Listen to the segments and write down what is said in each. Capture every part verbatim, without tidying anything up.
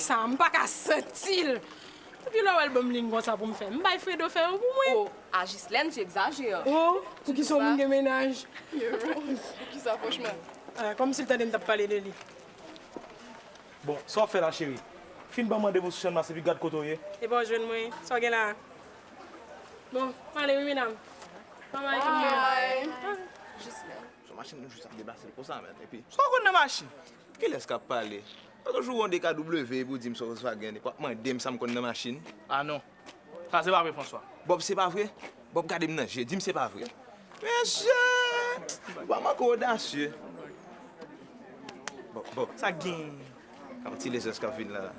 Sa, m pa ka santi l. Depi lè w wè l ban m liy konsa pou m fè, m bay Fredo fè yo pou mwen. Oh, a Jislèn, tu exagères. Oh, poukisa w moun gen mennaj? Poukisa, franchman? Ah, kòmsi l tande m t ap pale de li. Bon, sa w ap fè la, cheri? Fin ban m randevou sou Channmas epi gad kote w ye. Epa w jwenn mwen, sa w gen la? Bon, m ale wi, medam. Bye bye tout moun. Bye. Jislèn. Son machin nou jis ap deplase l konsa, men. Epi, sa w konn nan machin? Kilès k ap pale? Lòt jou w yon D K W epi w di m se Volkswagen, epi w ap mande m sa m konn nan machin. Ah non. Sa se pa vre, François. Bob, se pa vre? Bob, gade m nan je, di m se pa vre. Mesye! Ou pa manke odasye. Bob, Bob. Sa k gen? Yon ti lezans k ap vin la.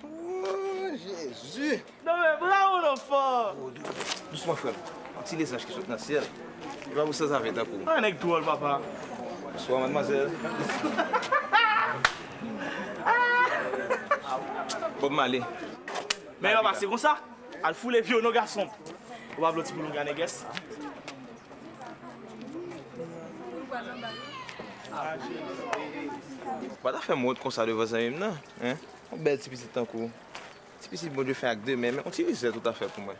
Oh, Jezi! Non, men bravo, non, fò! Oh, dou-, dousman, frè m. Yon ti lezans ki sot nan syèl. Li pa pou sanzave tankou w. Ah, nèg dwòl, papa. Bonswa, madmwazèl. Bob Marley. Men yo pase konsa. Al foule pye w non, gason. Ou pa vle yon ti boulonga nègès? Ou pa ta fè m wont konsa devan zanmi m nan, en? Yon bèl ti pitit tankou w. Ti pitit Bondye fè ak de men, men yon ti lizè tout afè pou mwen.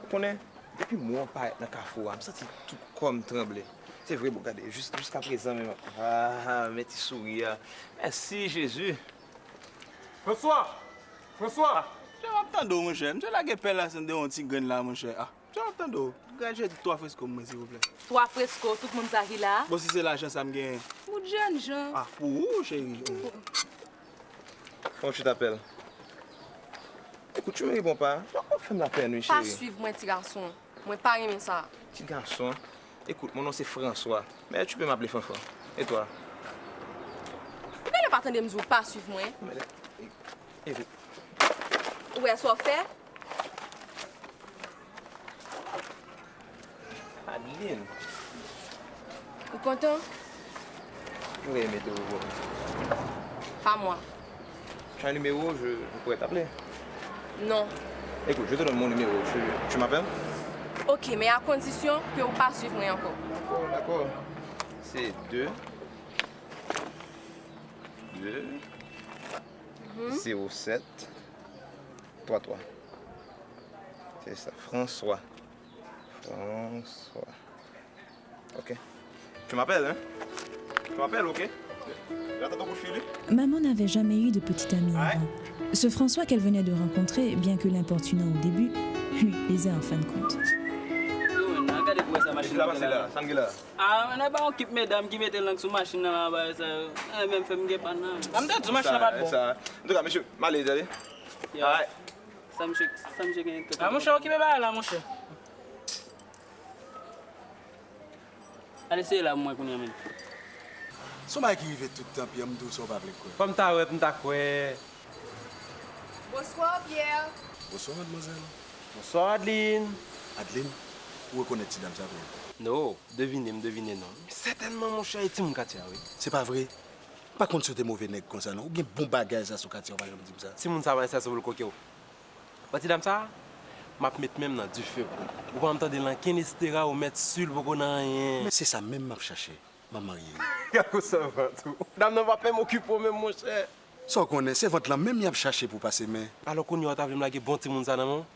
Ou konnen, depi m wè w parèt nan kafou a, m santi tout kò m tranble. Se vre, bon, gade, jis-, jiskaprezan menm, ah, men ti souri a. Mèsi, Jezi. François! François! Ah, m ap tande w, monchè. M te lage pèl la, se de yon ti grenn la, monchè. Ah. Jan ap tande w, gad jwèt twa fresko pou mwen, silvouplè. Twa fresko, tout moun sa ki la a? Bon, si se lajan sa m genyen. Bout jènjan. Ah, pou ou, cheri. Comment tu t'appelles? Écoute, tu me réponds pas. Ou ap fè m lapèn, wi, cheri. Pa swiv mwen, ti gason. Mwen pa renmen sa. Ti gason. Écoute, mon nom c'est François. Mais tu peux m'appeler Fanfan. Et toi? Ou genlè pa tande m di w pa swiv mwen. Men, e, e, ou wè sa w fè? Adeline. Ou kontan? Mwen renmen te ou. Pas moi. Tu as un numéro, je, je pourrais t'appeler. Non. Écoute, je te donne mon numéro, tu, tu m'appelles? Ok, men a kondisyon ke ou pa swiv mwen ankò. D'accord, d'accord. C'est deux, deux, zéro sept, trois trois. C'est ça, François. François. Ok. Tu m'appelles, hein? Tu m'appelles, ok? J'attends ton coup de fil, oui. Maman n'avait jamais eu de petit ami avant. Ce François qu'elle venait de rencontrer, bien que l'importunant au début, lui plaisait en fin de compte. Yo, nan gade pou wè sa machin nan la. Sa m gen la. Ah, nan ba yon kip medam ki mete lang sou machin nan la, bagay sa yo. Eh, menm fè m gen pa nan. Ah, m te di machin nan pa t bon. Sa, sa. Antouka, mesye, m ale, tande. Yo. Alright. Sa misye, sa misye gen tèt. Ah, monchè, okipe bagay la, monchè. Al eseye la pou mwen kounye a menm. Se yon bagay ki rive tout tan, Pierre, m di w sa w pa vle kwè. Fò m ta wè, pou m ta kwè. Bonsoir, Pierre. Bonsoir, mademoiselle. Bonsoir, Adeline. Adeline, ou rekonèt ti dam sa tou? No, devine, m devine non. Sètènman, monchè, e timoun katye a, wi. Se pa vre? M pa konn si w te move nèg konsa, non. Ou gen bon bagay sa sou katye a, ou pa janm di m sa. Timoun sa pa enstase pou l koke w. Wè ti dam sa a, m ap met men m nan dife pou ou. Ou pa janm tande lankenn estera ou mèt si l poko nan anyen. Men se sa menm m ap chache. M ap marye wi. Gad konsa vant ou. Dam nan p ap menm okipe w menm, monchè. Sa w konnen, se vant lan menm y ap chache pou pase men. Alò kounye a ou ta vle m lage bon timoun sa nan men w?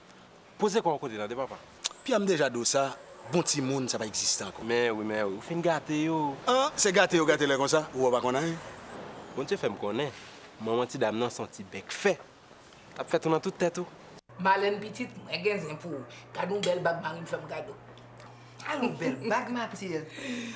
Poze kò w kote nan de papa. Pya m deja di w sa, bon timoun sa pa egziste ankò. Men wi, men wi, ou fin gate yo. An, se gate yo gate lè konsa, ou wè w pa konn anyen. Bondye fè m konnen, manman ti dam nan se yon ti bèk fè. T ap fè tou nan tout tèt ou. Malèn pitit, mwen gen zen pou ou. Gad yon bèl bag mari m fè m kado. Al yon bèl bag, Mathilde.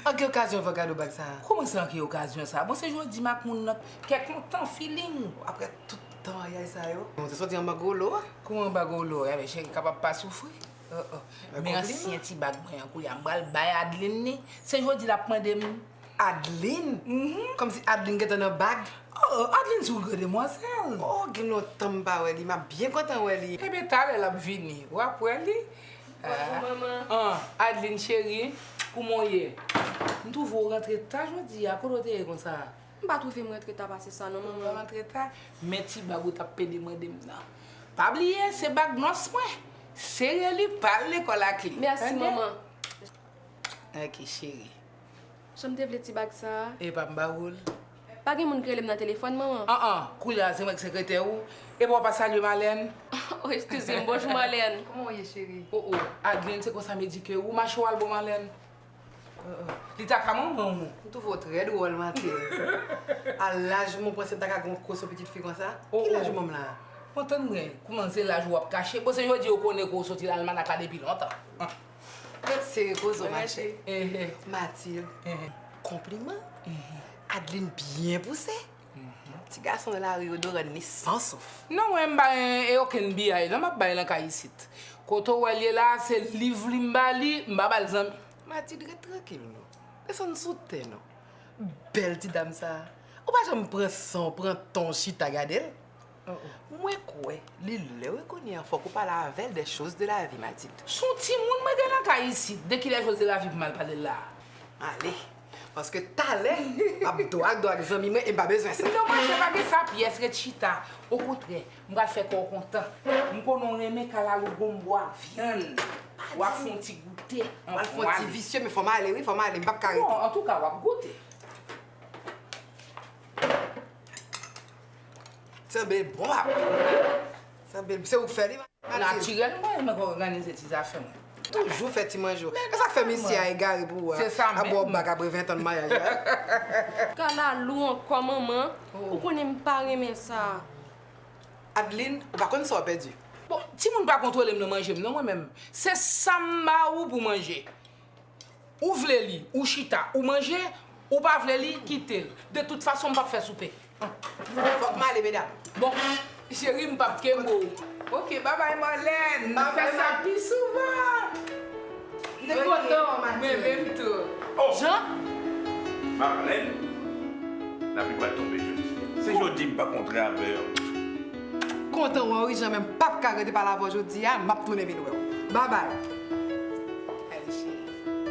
An ki okazyon w fè kado bag sa a? Kòman se an ki okazyon sa a? Bon, se jodi m ak moun nan, kè kontan, feeling. Apre tout tan maryaj sa yo. Bon, se soti anba gwo lo a. Kòman anba gwo lo? Enben, cheri, kapab pa soufri. Oh, oh. Men ansyen ti bag mwen an, kounye a, m pral bay Adeline li. Se jodi l ap mande m. Adeline? Mhm. Kòmsi Adeline gentan nan bag? Oh, Adeline se yon gran demwazèl. Oh, gen lontan m pa wè li, m ap byen kontan wè li. Ebyen, talè l ap vini, w ap wè li. Bonjou, manman. Ah, Adeline cheri, kouman w ye? M twouve w rantre ta jodi a, kote w te ye konsa? M pa twouve m rantre ta pase sa non, manman. Ou rantre ta? Men ti bag ou t ap pede mande m nan. Pa bliye, se bag nòs mwen. Sere li, pa al lekòl ak li. Mèsi, manman. Ok, cheri. Jan m te vle ti bag sa a. Epa m ba ou l. Pa gen moun k rele m nan telefòn, manman? An an, koulye a se mwen k sekretè ou. Epi w pa salye Malèn? Oh, eskize m, bonjou Malèn. Kòman w ye, cheri? Oh oh, Adeline, se konsa m edike ou, mache w al bon Malèn. Li ta ka manman w. M twouve w trè dwòl, Matilde. A laj mwen, w panse m ta ka gen yon koson pitit fi konsa? Oh, ki laj oh. Manm la? Mwen tann mwen, kouman se laj ou ap kache? Bon, se jodi yo konnen ke w soti lalmanak la depi lontan. Gad seri koze w, machè. Ehe. Matilde, ehe, konpliman. Ehe. Adeline byen pouse. Ti gason nan lari yo dorann li san souf. Non, mwen m pa gen okenn biyay non m ap bay nan kay isit. Kote w wè l ye la, se liv li m ba li, m pa ba l zanmi. Matilde, ret trankil non. Desann sou tè non. Bèl ti dam sa. Ou pa janm pran san w, pran tan w chita gade l. Mwen kwè li lè wi kounye a fòk ou pale avè l des choses de la vie, Matilde. S on timoun mwen gen nan kay isit, de ki les choses de la vie pou m al pale l la a? Ale. Paske talè, m ap dwag dwag zanmi mwen e m pa bezwen sa. Non, mwen, se pa gen sa pyès, ret chita. Okontrè, m pral fè kò w kontan. M konnen w renmen kalalou gonbo ak vyann. W ap fè yon ti goute. W al fè yon ti visye, men fò m ale wi, fò m ale, m p ap ka rete. Bon, antouka, w ap goute. Sanble bon ap. Sanble se ou k fè li, Matilde. Natirèlman, mwen k òganize ti zafè mwen. Toujou fè ti manje w. E sa k fè misye a egare pou ou a? Se sa menm. Ap bò bak apre ven tan maryaj la. Kalalou ankò, manman. Ou konnen m pa renmen sa. Adeline, ou pa konn sa w pèdi. Bon, timoun pa kontwole m nan manje m non mwen menm. Se sa m ba ou pou manje. Ou vle li, ou chita, ou manje, ou pa vle li, kite l. De tout fason, m p ap fè soupe. Fòk m ale, medam. Bon, cheri, m p ap kenbe w. Ok, babay, Marlène. N ap fè sa pi souvan. M te kontan w, Matilde. Mwen menm tou. Oh! Jean? Marlène, lapli pral tonbe jodi. Se jodi m pa kontre avè w. Kontan wè w wi, Jean, men m p ap ka rete pale avè w jodi a, m ap tounen vin wè w. Babay.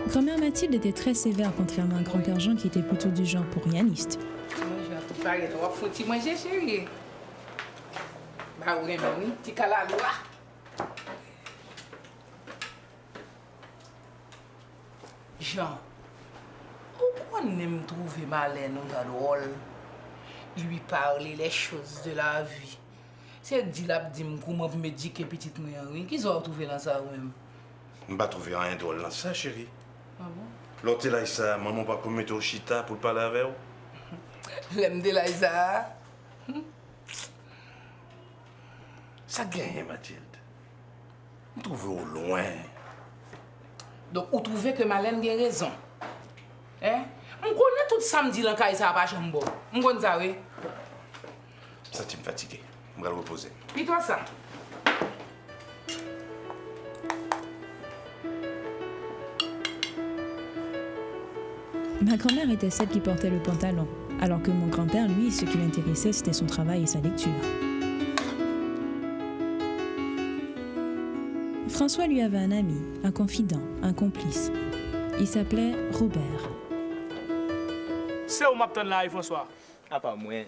Grand-mère Mathilde était très sévère, contrairement à grand-père Jean qui était plutôt du genre pour rieniste. Ti manje a tou pare la, w ap fè yon ti manje, cheri. Ba ou renmen wi, ti kalalou a. Jean, ou konnen m twouve Marlène yon jan dwòl. Lui parler les choses de la vie. Se di l ap di m kouman pou m edike pitit mwen an wi. Kisa w twouve nan sa ou menm? M pa twouve anyen dwòl nan sa, cheri. Ah bon? Lè w te laj sa a, manman w pa ko mete w chita pou l pale avè w? Lè m te laj sa a? Sa k genyen, Matilde? M twouve w lwen. Donk, ou twouve ke Marlène gen rezon? Hein? M konnen tout sa m di lan kay sa a pa janm bon. M konn sa, wi. M santi m fatige. M pral repoze m. Pito sa. Ma grand-mère était celle qui portait le pantalon, alors que mon grand-père, lui, ce qui l'intéressait, c'était son travail et sa lecture. François, lui, avait un ami, un confident, un complice. Il s'appelait Robert. Se ou m ap tann la wi, François. Apa mwen?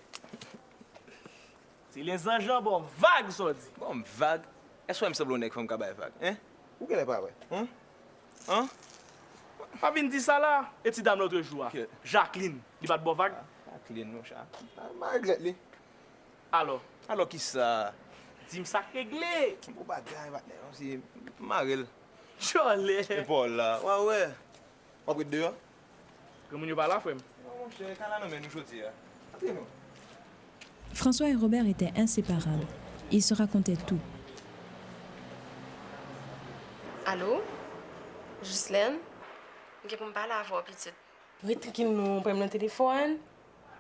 Se lezanj lan ba w vag, sa w di? Ba m vag? Èske w wè m sanble yon nèg fanm ka bay vag, en? Ou genlè pa wè. An? An? Pa vin di sa la. E ti dam lòtrejou a, Jacqueline, li pa t ba w vag? Ah, Jacqueline, monchè. Ah, m pa regrèt li. Alò? Alò kisa? Di m sa k regle. Bon bagay, patnè, si m mare l. Djòlè. Epa w la, w a wè. W ap ret deyò? Granmoun yo pa la, frè m. Non, monchè, ka la nan men nou jodi a. Antre non. François et Robert étaient inséparables. Ils se racontaient tout. Alo? Jislèn? M gen pou m pale avè w, pitit. Ret trankil non, pran m nan telefòn.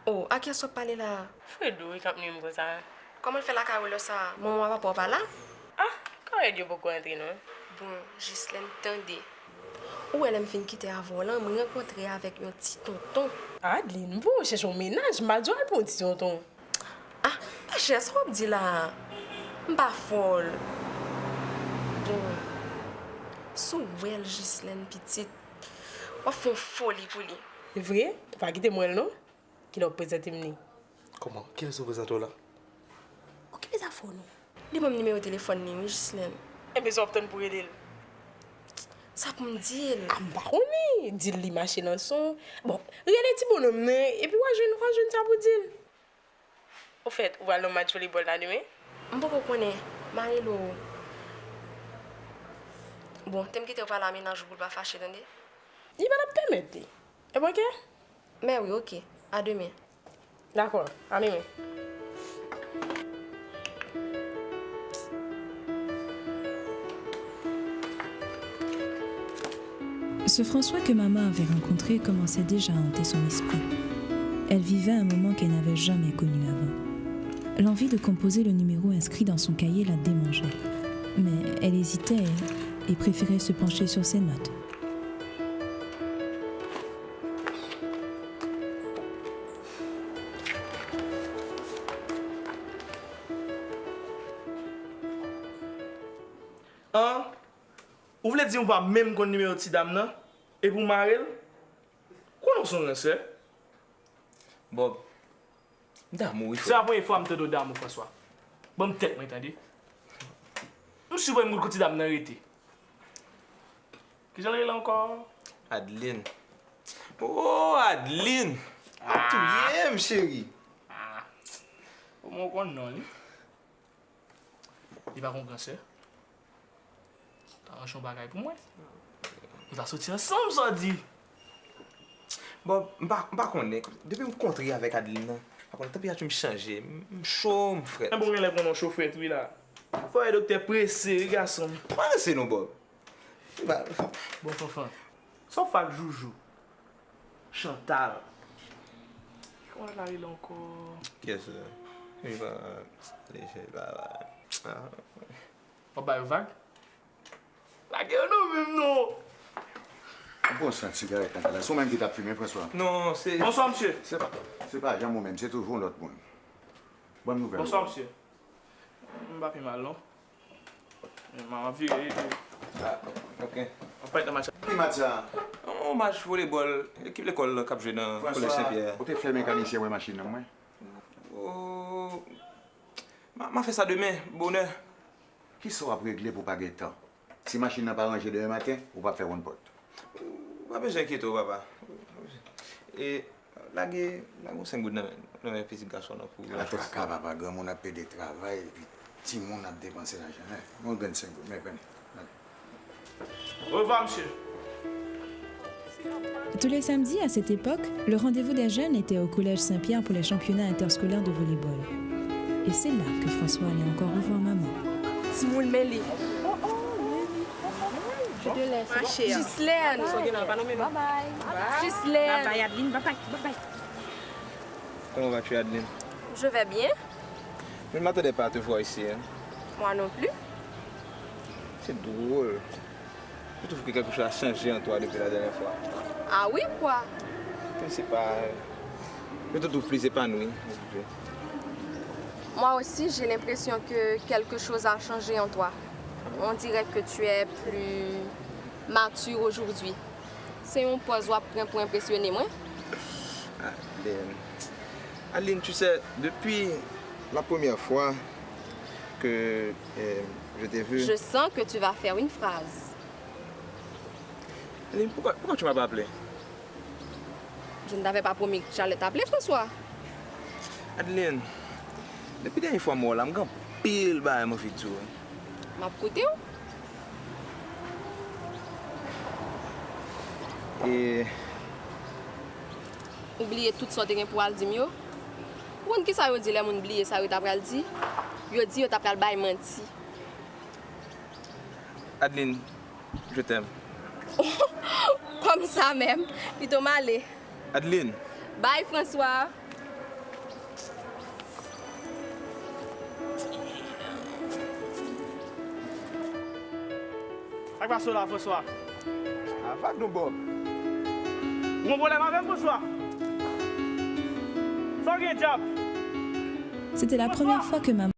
Oh, a kiyès w ap pale la a? Fredo wi k ap nwi m konsa. Kòman l fè lakay ou lè sa a? Manman w a papa w pa la? Ah, kòrèd yo poko antre non. Bon, Jislèn, tande. Ou wè lè m fin kite avè w lan, m rankontre avèk yon ti tonton. Adeline, m pou w chèche yon mennaj, m pa di w al pou yon ti tonton. Ah, machè, sa w ap di la a? M pa fòl. Bon, si w wè l, Jislèn, pitit, w ap fè yon foli pou li. Vre? Ou pa kite m wè l non. Kilè w prezante m li? Kòman? Kilè w prezante w la? Okipe zafè w non. Li ban m nimewo telefòn li wi, Jislèn. Enben sa w ap tann pou rele l? Sa pou m di l? A, m pa konnen. Di l li mache nan son. Bon, rele ti bonòm nan, epi w a jwenn, w a jwenn sa pou di l. Ofèt, ou pral nan match volebòl la demen? M poko konnen, m a rele w. Bon, te m kite w pale a mennaj ou pou l pa fache, tande? Li pa t ap pèmèt li. E oke? Mè wi, oke. A demen. Dakò, a demen. Ce François que maman avait rencontré commençait déjà à hanter son esprit. Elle vivait un moment qu'elle n'avait jamais connu avant. L'envie de composer le numéro inscrit dans son cahier la démangeait. Mais elle hésitait et préférait se pencher sur ses notes. An, ou vle di ou pa menm konn nimewo ti dam nan, epi w mare l? Konnen w se yon ransè. Bob, m damou wi frè. Se pa premye fwa m tande w damou Franswa. Ban m tèt mwen tande. M si w pa menm kote ti dam nan rete. Kijan l rele ankò? Adeline. Oh Adeline! W ap touye m cheri. Omwen w konn non li. Li pa konn fransè. Ta ranje yon bagay pou mwen. Nou ta soti ansanm sa w di. Bon, m pa, m pa konnen. Depi m kontre avèk Adeline nan, m pa konnen, tanperati m chanje. M, m cho, m frèt. Enben w genlè konnen w cho frèt wi la. Fò w wè doktè prese wi gason m. Prese non Bob. Bon Fanfan, sa w fè ak Joujou? Chantal. Kòman l ta rele ankò? Kiyès? Li pa leje, li pa. W ap ba yo vag? Lage yo non menm non! Ou pran sant sigarèt nan kay la? Se ou menm ki t ap fimen, Franswa? Non, se. Bonswa, msye. Se pa, se pa janm ou menm, se toujou yon lòt moun. Ban m nouvèl ou. Bonswa, msye. M pa pi mal non. M ap vire epi. Ah, ok. M ap parèt nan match la. Ki match sa? Yon match volebòl, ekip lekòl k ap jwe nan Kolèj Sen Pyè. Ou te fè mekanisyen wè machin nan mwen? Oh, m a fè sa demen, bonè. Kisa w ap regle pou w pa gen tan? Si machin nan pa ranje demen maten, ou p ap fè wonn pòt. Ou pa bezwen enkyete w, papa. E, lage, lage yon senk goud nan men, nan men pitit gason an pou. Ala traka, papa. Granmoun ap pede travay, epi timoun ap depanse lajan. Men, yon grenn senk goud, men, pran li. Orevwa, msye. Tous les samedis, à cette époque, le rendez-vous des jeunes était au collège Saint-Pierre pour les championnats interscolaires de volleyball. Et c'est là que François allait encore revoir maman. Timoun, men li. Je te laisse. Ma chère. Ghislaine. Bye bye. Ghislaine. Bye bye, Adeline. Bye bye. Bye bye. Comment vas-tu, Adeline? Je vais bien. Je ne m'attendais pas à te voir ici, hein. Moi non plus. C'est drôle. Je trouve que quelque chose a changé en toi depuis la dernière fois. Ah oui, quoi? Je sais pas. Je te trouve plus épanouie aujourd'hui. Moi aussi, j'ai l'impression que quelque chose a changé en toi. On dirait que tu es plus mature aujourd'hui. Se yon pòz w ap pran pou enpresyone mwen? Adeline. Adeline, tu sais, depuis la première fois que euh, je t'ai vu. Je sens que tu vas faire une phrase. Adeline, pourquoi, pourquoi tu m'as pas appelé? Je ne t'avais pas promis que j'allais t'appeler, François. Adeline, depi dènye fwa m wè w la, m gen anpil bagay m anvi di w. M ap koute w. E. Ou bliye tout sa w te gen pou w al di m yo? Ou konn kisa yo di lè moun bliye sa yo ta pral di? Yo di yo ta pral bay manti. Adeline, je t'aime. Kòm sa menm, pito m ale. Adeline. Bye, François. Sa k pase w la, François? A vag non, Bob. Ou gen pwoblèm avè m, François? Sa w gen, dyab? C'était la première fois que maman